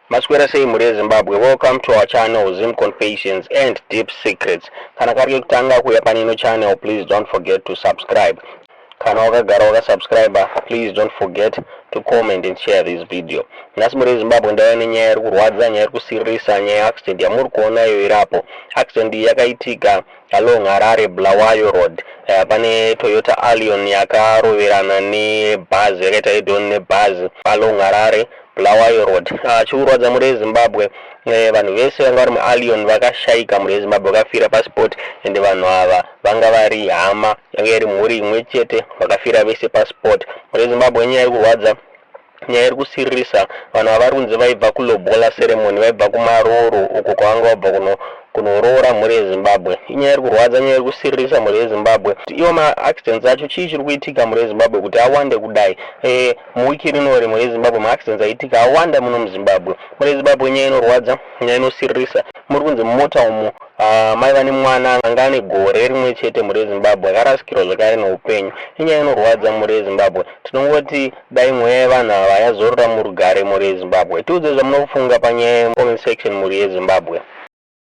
Maswera sei mhuri yeZimbabwe, welcome to our channel, Zim Confessions and Deep Secrets. Kana kari kekutanga kuuya pane ino channel, please don't forget to subscribe. Kana wakagara wakasubscribe, please don't forget to comment and share this video. Nhasi mhuri yeZimbabwe ndauya nenyaya iri kurwadza, nyaya iri kusiririsa, nyaya yeaccident yamuri kuona iyo irapo. Accident iyi yakaitika along Harare Bulawayo Road. Pane Toyota Allion yakaroverana nebhazi, yakaita head-on nebhazi along Harare Bulawayo Road. Chikurwadza mhuri yeZimbabwe, vanhu vese vanga vari muAllion vakashayika mhuri yeZimbabwe, vakafira paspot, ende vanhu ava vanga vari hama, yanga iri mhuri imwe chete, vakafira vese paspot. Mhuri yeZimbabwe, nyaya iri kurwadza, nyaya iri kusiririsa. Vanhu ava vari kunzi vaibva kulobola ceremony, vaibva kumaroro uko kwavanga vabva kunoroora mhuri yeZimbabwe. Inyaya iri kurwadza, nyaya iri kusiririsa mhuri yeZimbabwe. Iwo maaccidents acho, chii chiri kuitika mhuri yeZimbabwe kuti awande kudai? Muwiki rinori mhuri yeZimbabwe, maaccidents aitika awanda muno muZimbabwe. Mhuri yeZimbabwe, nyaya inorwadza, nyaya inosiririsa. Muri kunzi mumota umu maiva nemwana anga ane gore rimwe chete mhuri yeZimbabwe, akarasikirwa zvakare neupenyu. Inyaya inorwadza mhuri yeZimbabwe. Tinongoti dai mweya yevanhu ava yazorora murugare. Mhuri yeZimbabwe, tiudze zvamunofunga panyaya yecomment section, mhuri yeZimbabwe.